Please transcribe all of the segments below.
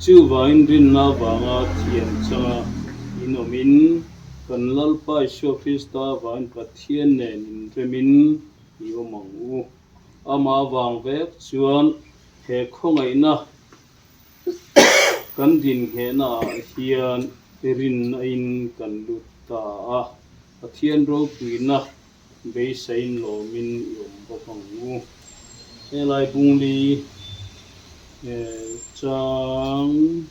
Chuvangin rinna avanga thiam changa in awmin kan Lalpa Isua Krista avangin Pathian nen inremin i awm ang u. Amah avang vek chuan he khawngaihna kan dinghehna ah hian rinna in kan lut ta a, Pathian ropuina beiseiin lawmin i awm bawk ang u. Helai bungli chang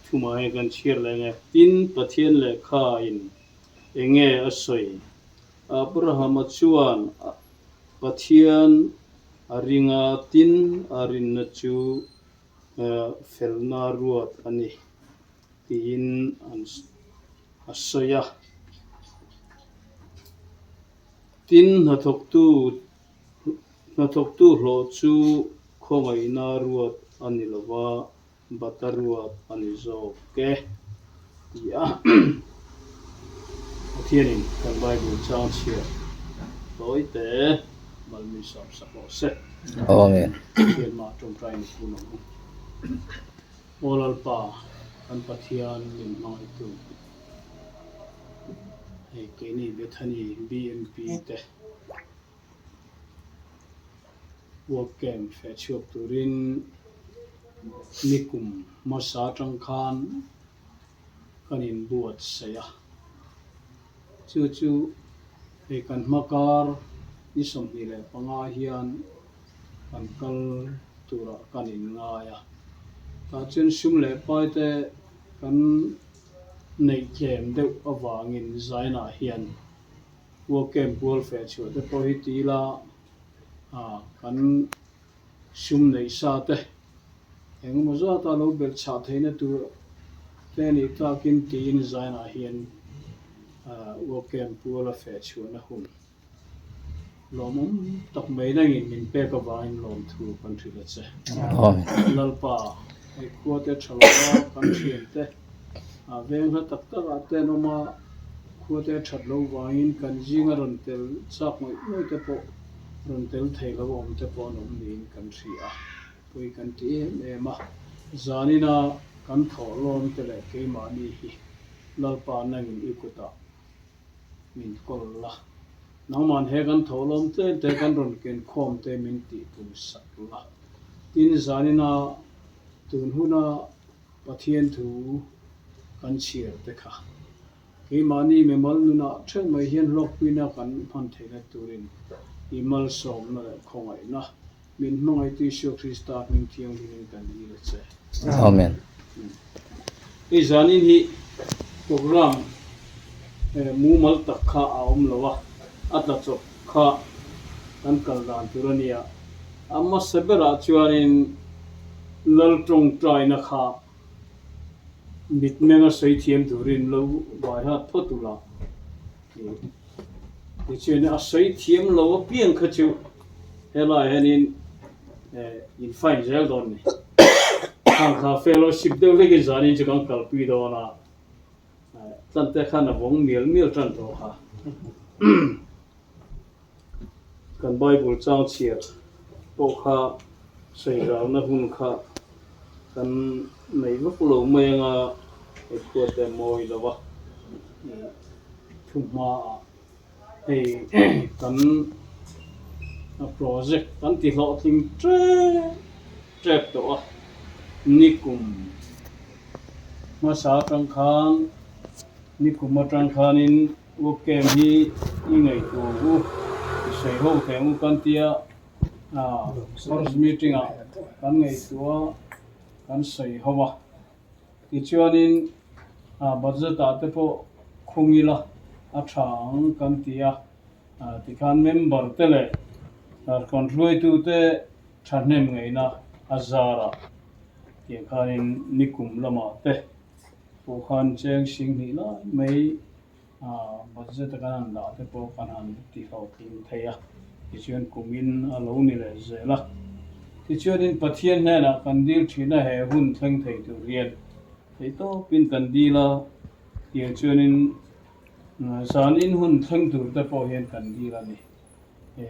thumah hian kan chhiar leh nge. Tin, Pathian lehkha in enge a sawi? Abrahama chuan Pathian a ring a, tin a rinna chu felna ruat a ni tiin an a sawi a. Tin, hnathawktu hnathawktu hlawh chu khawngaihna ruat a ni lo va, bata ruat a ni zawk e, ti a. Pathianin kan Bible chang chhiar tawi te mal min sawm sak rawh se. Amen. Pathian mah tawngtai ni phun ang u. Aw Lalpa, kan Pathian min hmangaihtu, hei keini Bethany BMP te work camp feh chhuak turin nikum hmasa atang khan kan inbuatsaih a. Chu chu hei kan hma kar ni 25 hian kan kal turah kan inngai a. Tah chuan sum leh pai te kan neih tlem deuh avangin Zainah hian work camp pual feh chhuah te pawh hi ti ila kan sum neih sa te engemaw zata lo belh chhah theihna tur te a nih takin tiin Zainah hian work camp puala feh chhuahna hun Lawmawm tak mai nangin min pek avangin lawmthu kan hrilh a che. Lalpa, hei khua te tha lo a, kan thian te veng hla tak tak ah te an awm a, khua te that lo vangin kan zinga rawn tel chak ngawih ngawih te pawh rawn tel thei lo a awm te pawh an awm niin kan hria a, pawi kan ti em em a. Zanina kan thawh lawm te leh keimahni hi Lalpa nangin i kutah min kawl la. Nangman he kan thawhlawm tlem te kan rawn ken khawm te min tih pun sak la. Tin, zanina tun huna Pathian thu kan chhiar te kha keimahni mimal nunah theuh mai hian hlawkpuina kan hman theihna turin i malsawmna leh khawngaihna min hmangaihtu Isua Krista hming thianghlimin kan dil a che. Amen. Hei zanin hi program mumal tak kha a awm lo a, a tla chawp kha kan kal dan tur a nia. A hmasa berah chuanin Lal tawngtaina kha mitmenga sawi thiam turin lo vaihat phawt ula Tichuan a sawi thiam lo apiang kha chu helaiah hianin in fine zel dawn ni. Khang kha fellowship deuh hlekin zanin chu kan kalpui dawn a, tlante khan a vawng mial mial tan tawh kha. Kan Bible chang chhiar pawh kha sawi zauhna hun kha kan nei vak lo mai anga hei khua te mawi lo a thu hmaah hei kan project kan ti hlawhtling tep tep tawh a nikum hmasa atang khan nikum atang khanin Work camp hi i ngaihtuah ang u, i sawi ho thei ang u kan tia first meeting ah kan ngaihtuah a, kan sawi ho a. Tichuanin budget ah te pawh khung ila a tha ang kan ti a, tikhan member te leh kan hruaitu te thahnem ngaihna a zarah tiang khanin nikum lamah te pawh khan cheng sing hnih lai mai Budget a kan han dah te pawh kan han ti hlawhtling thei a, tichuan kumin a lo ni leh zel a. Tichuanin Pathian hnenah kan dil thin a, he hun thleng thei tur hian theihtawpin kan dil a, tiang chuanin zanin hun thleng tur te pawh hian kan dil a ni. He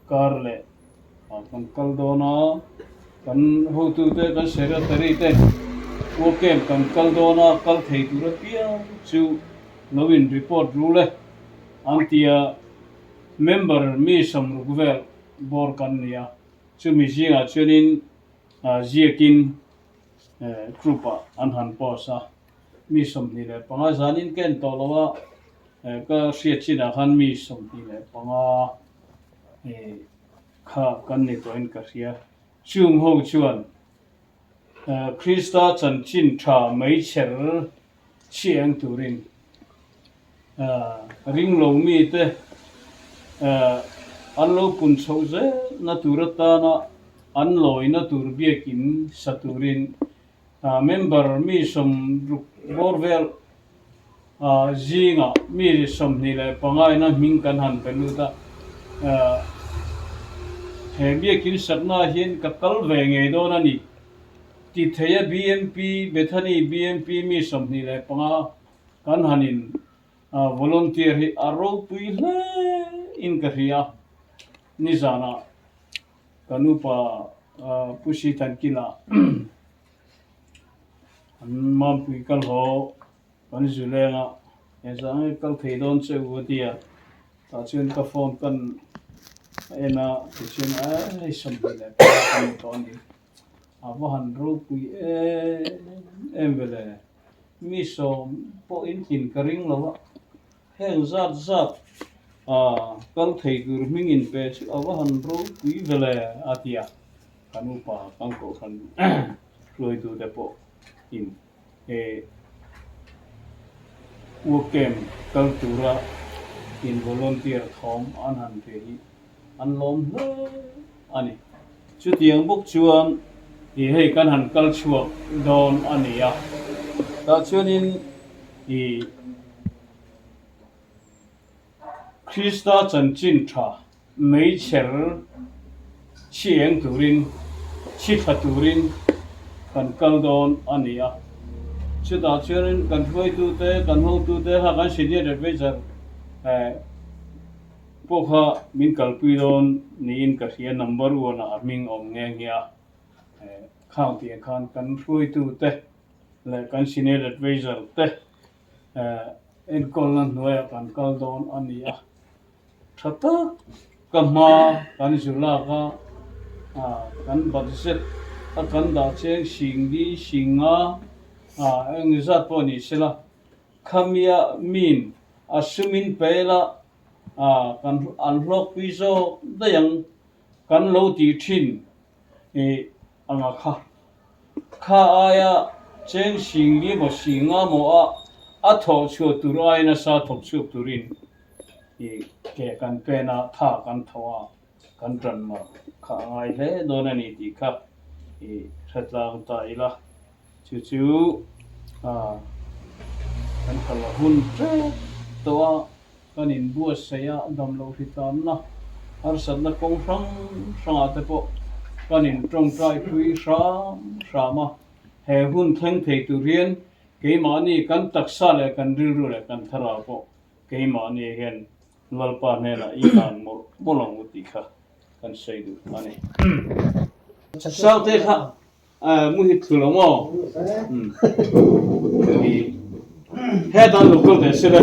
kar leh ah kan kal dawn a. Kan hotute, kan secretary te work camp kan kal dawn a, kal thei tur apiang chu lo in report ru le an ti a, member mi sawmruk vel bawr kan ni a, chumi zingah chuanin ziakin group ah an han post a, mi 25 zanin ka en tawh lo a, ka hriat chinah khan mi 25 kha kan ni tawhin ka hria. Chung ho chuan Krista chanchin tha meichher chhiang turin ringlo mite an lo pun chhoh zelna tur atana an lawina tur biakin sa turin member mi 60 bawr vel Zingah mi 25 ina hming kan han pe lut a, he biakin sakna hian ka kal ve ngei dawn a ni. Ti thei a BMP, Bethany BMP mi 25 kan han in volunteer hi a ropui hle in ka hria. Nizanah kan upa Pu Sithankila An mampui kal haw kan zu leng a, engzah nge kal thei dawn che u a ti a, tah chuan ka phone kan a en a, tichuan hei 25 ka ni tawh a ni, a va han ropui em em ve le, mi sawm pawh in tlin ka ring lo a, heng zat zat kal thei tur hming in pe chu a va han ropui ve le a ti a. Kan upa kan kohhran hruaitute pawh in he work camp kal tura in volunteer thawm an han pe hi an lawm hle a ni. Chutiang bawk chuan i hei kan han kal chhuak dawn a ni a, tah chuanin i Krista chanchin tha Meichher chhi eng turin, chhi thla turin kan kal dawn a ni a. Chutah chuanin kan hruaitute, kan hotute kha kan senior advisor pawh kha min kalpui dawn niin ka hria, number one ah a hming awm nghe nghe a. Khang tih khan kan hruaitute leh kan senior advisor te enkawlna hnuaiah kan kal dawn a ni a. Tha tak ka hma kan zu lak a, kan budget a kan dah cheng singli singa eng zat pawh ni sela, khamia min a sumin pe la kan an hlawkpui zawk daih ang kan lo tih thin anga kha. Kha aia cheng singli maw singa maw a a thawh chhuah tur aiin a sa thawk chhuak turin i ke kan pen a, tha kan tho a, kan tan mar kha a ngai hle dawn a ni tih kha i hre tlang ta ila. Chu chu kan kal a hun tep tawh a. Kan inbuatsaih a, damloh hritlanna, harsatna kawng hrang hrangah te pawh kan intawngtai pui hram hram a. He hun thleng thei tur hian keimahni kan taksa leh kan rilru leh kan thlarau pawh keimahni hian Lalpa hnenah i hlan mawlh mawlh ang u tih kha kan sawi duh a ni. Saute kha Muhit thlu lo maw? Hetan lo kal ve se le.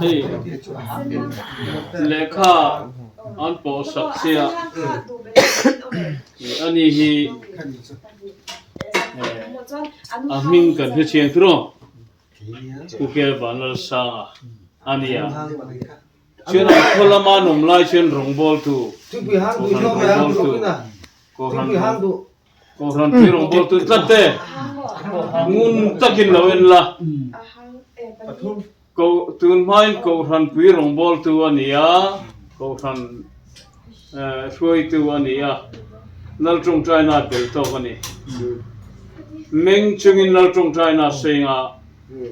Hei lehkha an pawh sak che a, ani hi a hming kan hre chiang tur aw. Pu Kelvan Lalsanga a ni a, chuan an khaw lama an awm lai chuan rawngbawltu, Kohhran rawngbawltu, Kohhran Kohhran pui rawngbawltu tlat te ngun takin lo en la. Ko tun hmain Kohhran pui rawngbawltu a ni a, Kohhran hruaitu a ni a, Lal tawngtaina a tel tawk a ni. Meng chungin Lal tawngtaina a sawi nga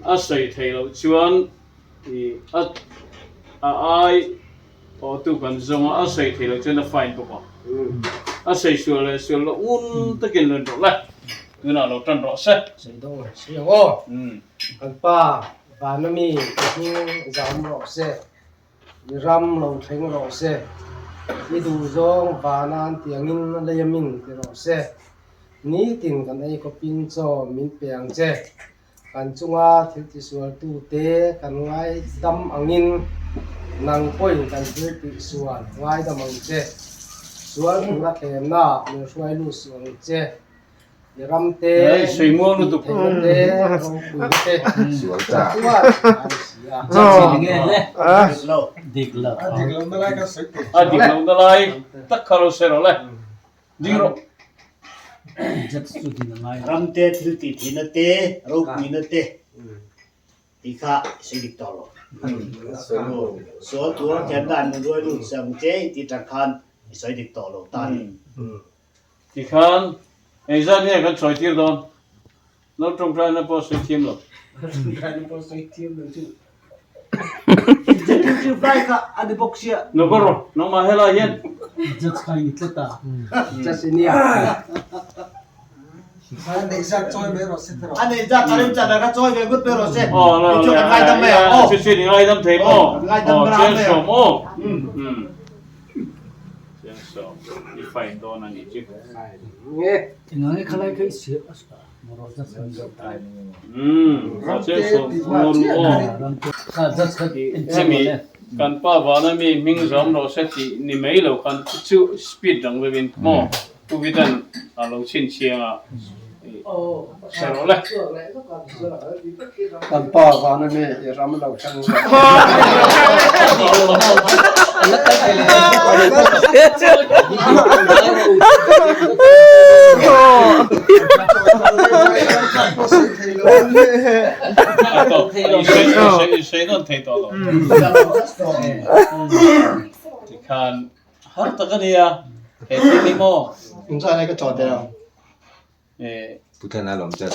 a sawi thei loh chuan i a a ai awhtu kan zawng a, a sawi thei loh chuan a fine bawk ang. A sawi sual leh sual loh ngun takin lo en rawh le, tunah lo tan rawh se. Sawi dawn, sawi ang aw. Kan pa. Vana mi i hming zam rawh se, i ram lo thleng rawh se, i duhzawng vana an tiangin leia min ti rawh se. Nitin kan ei khawpin chaw min pe ang che. Kan chunga thil tisualtute kan ngaidam angin nang pawhin kan thil tihsual ngaidam ang che. Sual tura thlemna min hruai lut suh ang che. I ramte, tihtheihna te, ropuina te, chuan a ni si a. A dik lohna lai tak kha lo sawi rawh le. Ding rawh. Ramte thil tih theihna te, ropuina te tih kha i sawi dik tawh lo. Sual tur a thiamna an ruai lut ang che i tih ṭang khan i sawi dik tawh lo ta a ni. Tikhan engzat nge kan sawi tir dawn? Lo tawngtaina pawh sawi thiam lo. Tawngtaina pawh sawi thiam lo chu. Judge chu vai kha a ni bawk sia. Lo kawr rawh, nangmah helai hian. Judge kha i ni tlat a. Judge i nia. A neih zat chawi mai rawh se ti rawh. A neih zat a remchan ah kha chawi ve ngut mai rawh se. Aw la Chu kan ngaidam mai ang aw. Chu chu i ngaidam thei maw? Kan ngaidam Aw ram chiang mai ang. sawm aw. Chiang sawm i fine dawn a nih chu. Nge. Engah nge khalai kha i sir a Kan pa vana mi hming zawm rawh se tih ni mai lo khan chu speed dang vevin maw Pu Vidan a lo chhinchhiang a hre rawh le. Kan pa vana mi i ram lo thleng rawh. Tikhan har tak a nia he thil hi maw. Inzai lai ka chaw der ang. Pu Thlen a lawm chat.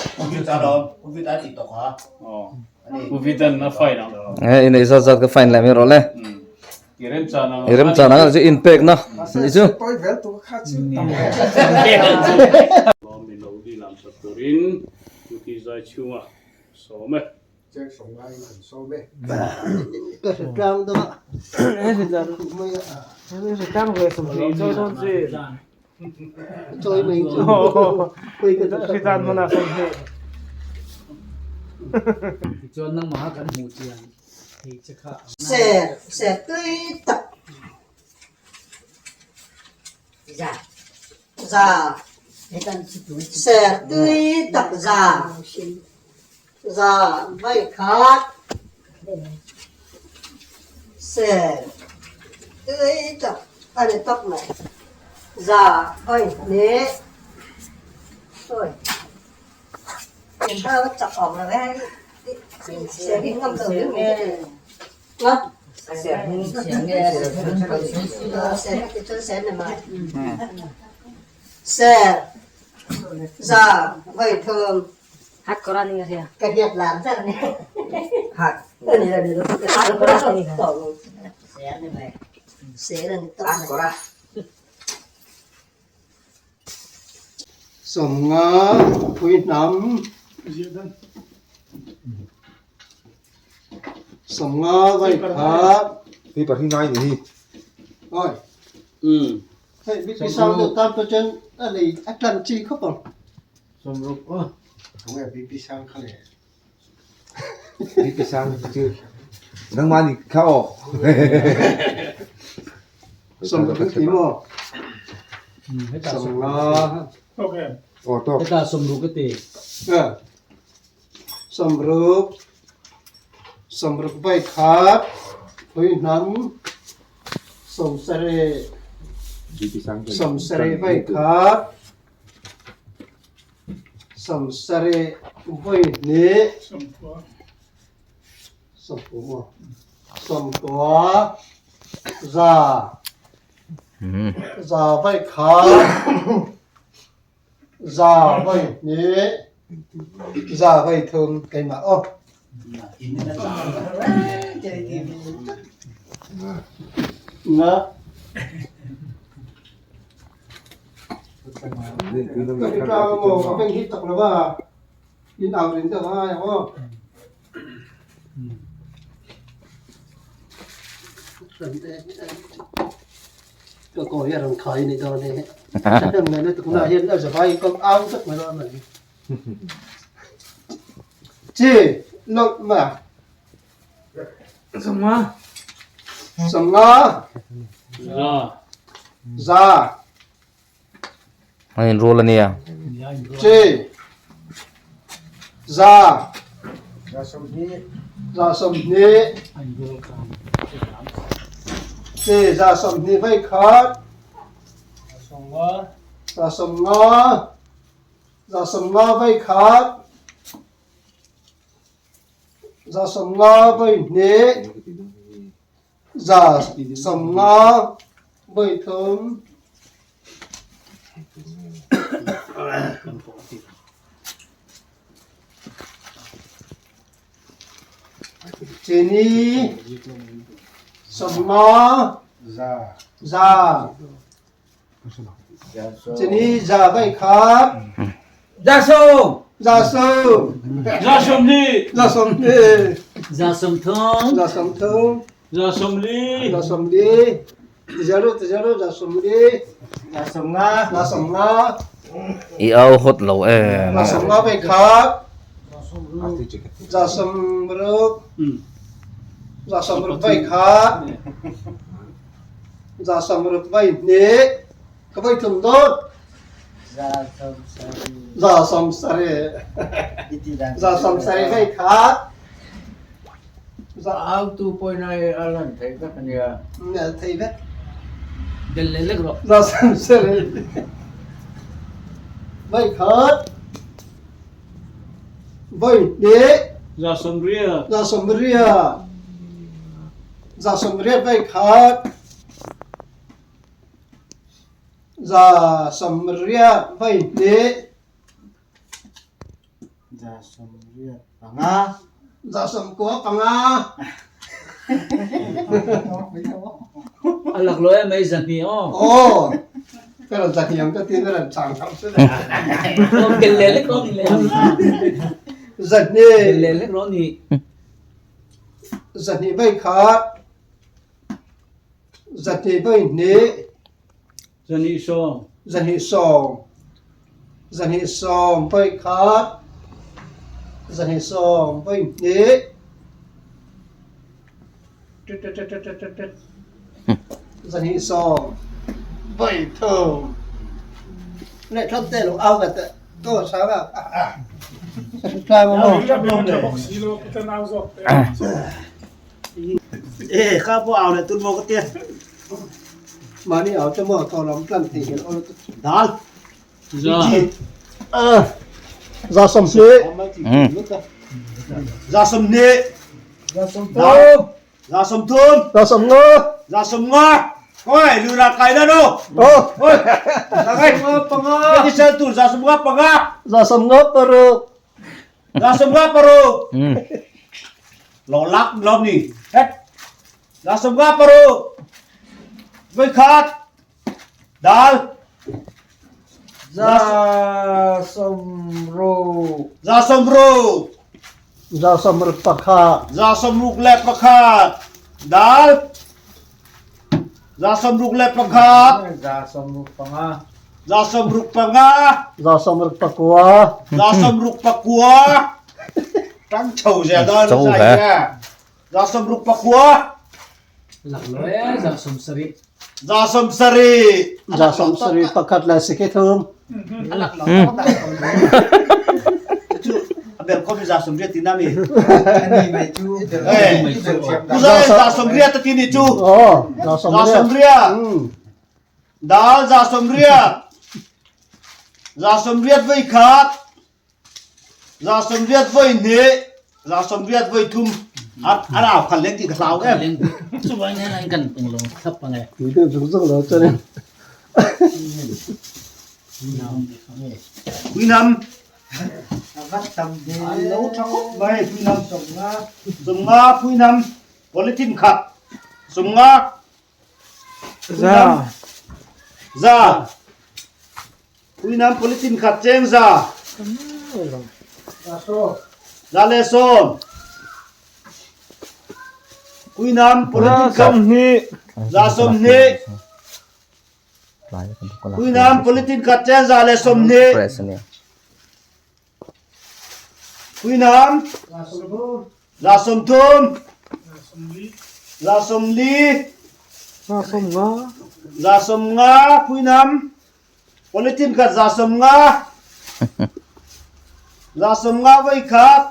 Pu Vitan a fine ang. Nge i neih zat zat ka fine leh mai rawh le. I remchan ang. I remchan ang chu inpekna nih chu. Tawi vel tur kha chu tam ve. Lawm min lo dil ang sak turin Duty zai chhunga sawm e. Cheng sawm ngaiin kan sawm e. Ka hre tlang deuh a. Hre tlang ve sawmhnih chawi dawn chi. Chawi mai chu. Hre tlang hmanah sawmhnih. Tichuan nangmah kan hmuh chian thei che kha. Ser ser tui tak. Za za ser tui tak za. Za vai khat ser tui tak a ni tawp mai. Za vai hnih sawi inhau chak awm lo e ser hi ngam lo riau mai ka ti a ser hi tichuan ser ni mai ser za vai thum. Hat kawr a ni a hria. Ka hiat lam ber a ni. Hat. A ni a ni. Hat kawr a ni. Ser ni mai. Ser a ni tawp mai. Hat kawr a. Sawmnga phui hnam. Sawmnga vai khat. Hei pahnih ngai ni hi. Oi. Hei bik sang deuh tan pawh chuan a lei a tlan chi khawp ang. Sawmruk aw. Tunge BP sang kha le? BP sang chu nangmah nih kha aw. Sawmruk an ti maw? Sawmnga. Aw tawk. Heta sawmruk a ti. Sawmruk. Sawmruk vai khat. Phui hnam. Sawmsarih. Sawmsarih vai khat. Samsarih vawi hnih sawmkua za za vawi khat za vawi hnih za vawi thum keimah aw. Na. Ka ti tlang amaw ka beng hi tak lo a, in au rin deuh a ngai ang aw. Ka kaw hi a rawn khai ni dawn e. Thahnem ngaih lutuk na hian a zavai in ka au vek mai dawn a ni. Chi lawk ma. Sawmnga. Sawmnga. Za. Za. An inrual a nia. Chi. Za. Za sawmhnih. Za sawmhnih. Chi za sawmhnih vai khat. Za sawmnga. Za sawmnga. Za sawmnga vai khat. Za sawmnga vai hnih. Za sawmnga vawi thum. Chini sawmnga za. Chini za vai khat. Za sawm. Za sawm. Za sawmhnih. Za sawmhnih. Za sawmthum. Za sawmthum. Za sawmli. Za sawmli. Tijalu tijalu za sawmli. Za sawmnga. Za sawmnga. I au hawt lo em. Za sawmnga vai khat. Za sawmruk. Za sawmruk vai khat. Za sawmruk vai hnih. Ka vai tlum dawn. Za sawmsarih. Za sawmsarih vai khat. Za Au tu pawhin a lan theih vek a nia. Nel thei vek. Bel leh lek rawh. Za sawmsarih vai khat. Vai hnih. Za sawmriat. Za sawmriat. Za sawmriat vai khat. Za sawmriat vai hnih. Za sawmriat panga. Za sawmkua panga. A lak lo em mai zahnih aw. Aw. Ka rawn zahnih ang ka tiin a rawn chang thauh chu le. Bel leh lek rawh ni le. Zahnih. Bel leh lek rawh ni. Zahnih vai khat. Zahnih vai hnih. Zahnih sawm. Zahnih sawm. Zahnih sawm vawi khat. Zahnih sawm vawi hnih. Zahnih sawm vawi thum. Leh thlam te lo au ve teh. Aw sang a. Tlai maw. E kha pawh au leh tun maw ka tia. Mahni au te maw thaw lam tlan thei hian aw lutuk. Dal. Za. Za sawmhnih. Za sawmhnih. Za sawmthum. Za sawmthum. Za sawmnga. Za sawmnga. Oi, lu ra kai na no. Aw. Oi. Za sawmnga panga. Ni sel tur za sawmnga panga. Za sawmnga paruk. Za sawmnga paruk. Lo lak lom ni. Het. Za sawmnga paruk. Voi khat. Dal. Za sawmruk. Za sawmruk. Za sawmruk pakhat. Za sawmruk leh pakhat. Dal. Za sawmruk leh pakhat. Za sawmruk panga. Za sawmruk panga. Za sawmruk pakua. Za sawmruk pakua. Tang chho zel dawn Chho zai he. hian. Za sawmruk pakua. Lak lo e za sawmsarih. Za sawmsarih. Za sawmsarih pakhat leh sikhi thum. A lak lo Chu a bel khawm hi za sawmriat tihna mi. Ani mai chu. Hey. Ku za za sawmriat a ti ni chu. Aw, za Za sawmriat. sawmriat. Dal za sawmriat. Za sawmriat vawi khat. Za sawmriat vawi hnih. Za sawmriat vawi thum. A a rau khat leng tih ka hlau em. Chuvang hian an kan tung lo thlap ang e. Tui deuh zung zung lo chuan in. Puinam. A vat tam ve. An lo tha khawp mai puinam. Sawmnga. Sawmnga puinam. Polythene khat. Sawmnga. Za. Za. Puinam polythene khat cheng za. Za le sawm. Puinam polythene khat 20. Puinam polythene khat chen 120. Puinam 30. 40. 50. Puinam polythene khat 50. 50 voi khat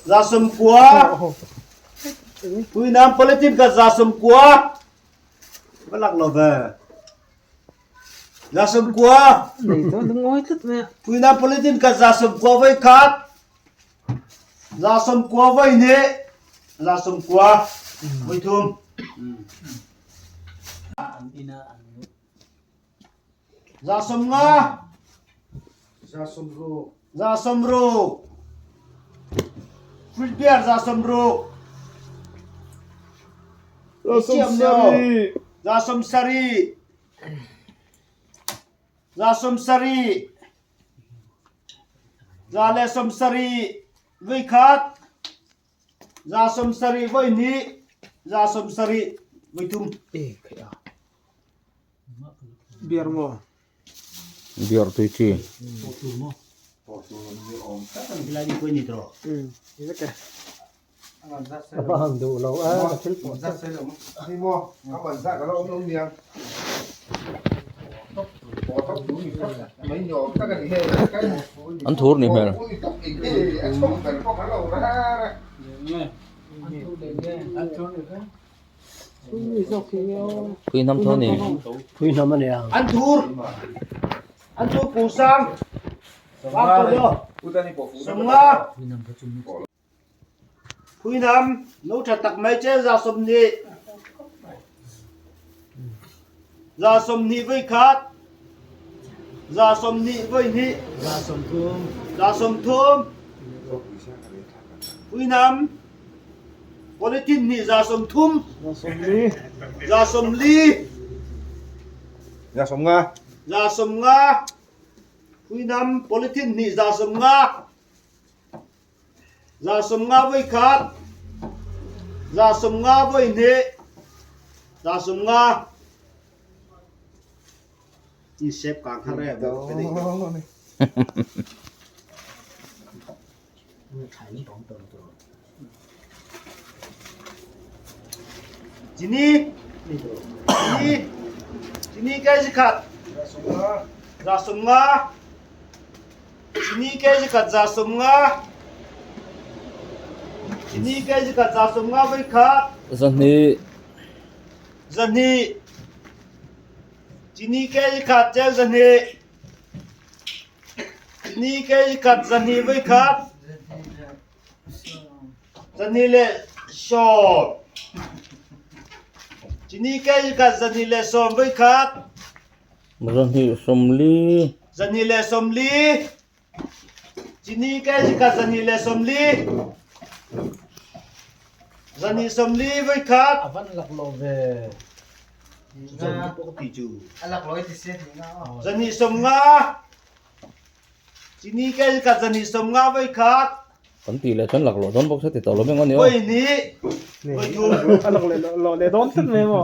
90. Puinam polythene khat 90. Va lak lo ve. 90. Puinam polythene khat 90 voi khat 90 voi hnih 90 voi thum. 50. 60. 60. Fruit beer 60. 70. 70. 70. 170 voi khat 70 voi hnih 70 voi thum. Beer maw? Beer tui chi. A va han duh lo a thil pawh tak. An thur ni hmel. Pui hnam tho ni. Pui hnam a nia. An thur an thur kung sang 50. Pui hnam no tha tak mai che 20. 20 voi khat 20 voi hnih 30. Pui hnam Polythene nih 30. 40. 50. 50. Phuinam polythene nih 50. 50 voi khat. 50 voi hnih. 50. In sep kang kha re bo pe dei. Chini chini chini kg khat 50. Chini kg khat 50. Chini kg khat 50 voi khat. 200. 200. Chini kg khat cheu 200. Ni kei khat 200 voi khat. 220. Ni kei khat 220 voi khat. 240. 240. Ni kei khat 240. 240 voi khat. A van lak lo ve. 250. Chini kei khat 250 voi khat. Kan ti leh chuan lak loh dawn bawk se ti tawh lo meng a ni aw. Voi hnih voi thum. A lak leh loh leh dawn tlat mai maw?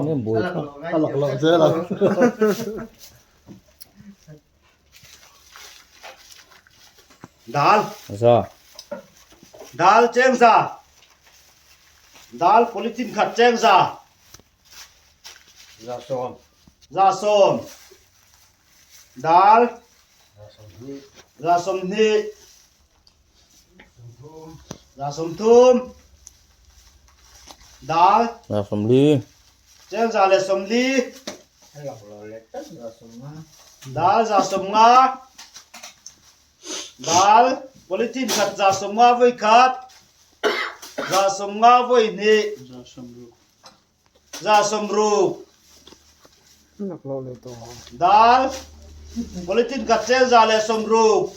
A lak loh zel ang. Dal. Za. Dal cheng za. Dal polythene khat cheng za. 10. 10. Dal. 20. 30. Dal. 40. Cheng 140. Dal 50. Dal polythene khat 50 voi khat. 50 voi hnih. 60. Dal polythene khat cheng 160.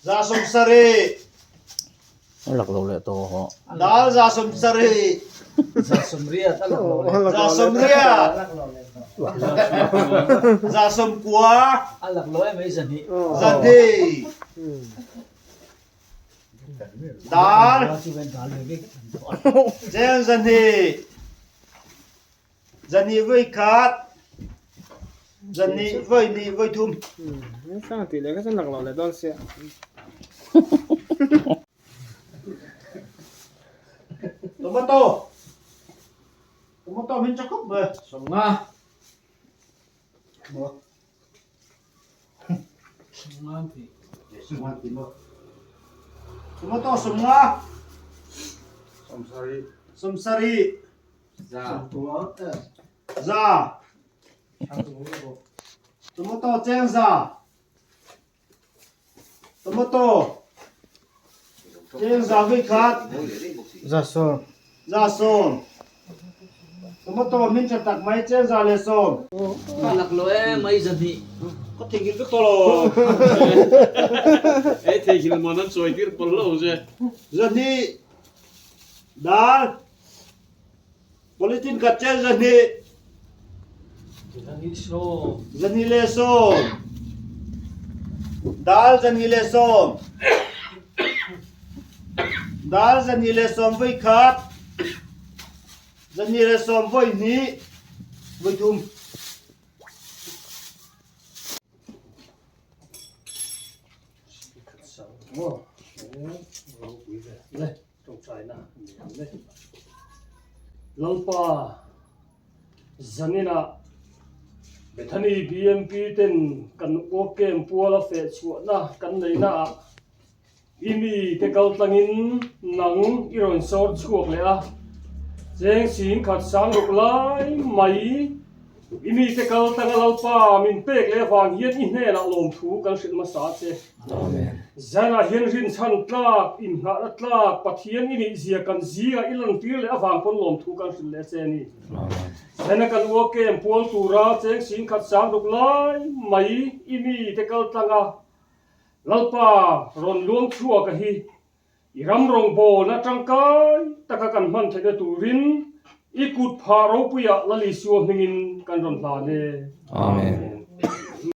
70. A lak lo leh tawh hawh. Dal 70. 80 a lak lo leh. 80. 90. A lak lo em mai 200. 200. Dal cheng 200 200 voi khat 200 voi hnih voi thum. Sang tih leh kha chuan laklawh leh dawn sia. Tomato tomato min cha khawp mai. 50. 50 an ti. 50 an ti maw. Tomato 50. 70. 70. Za. Za. Tomato cheng za. Tomato cheng za vui khat. Za sawm. Za sawm. Tomato min tha tak mai cheng za leh sawm. Ka lak lo e mai 200. Ka theihnghilh vek tawh lo. Ei theihnghilh man an chawi tir pawlh lo che. 200 dal. Polythene khat chen 200. 210. 210. Dal 210. Dal 210 voi khat. 210 voi hnih. Voi thum. Lalpa, zaninah Bethany BMP ten kan Awkem puala feh chhuahna kan neihnaah i mite kal tlangin nang i rawn sawr chhuak leh a, cheng 10,000 sang ruk lai mai i mite kal tlanga Lalpa min pek leh avang hian i hnenah lawmthu kan hrilh hmasa che. Zanah hian rinchhan tlak, inngahna tlak, Pathian i nih zia kan zingah i lantir leh avang pawn lawmthu kan hrilh leh che a ni. Zana kan uakem pual tura cheng 10,000 sang ruk lai mai i mite kal tlang a, Lalpa rawn luang chhuak a hi i ram rawngbawlna tangkai taka kan hman theihna turin i kut phah ropuiah Lal Isua hmingin kan rawn hlan e. Amen.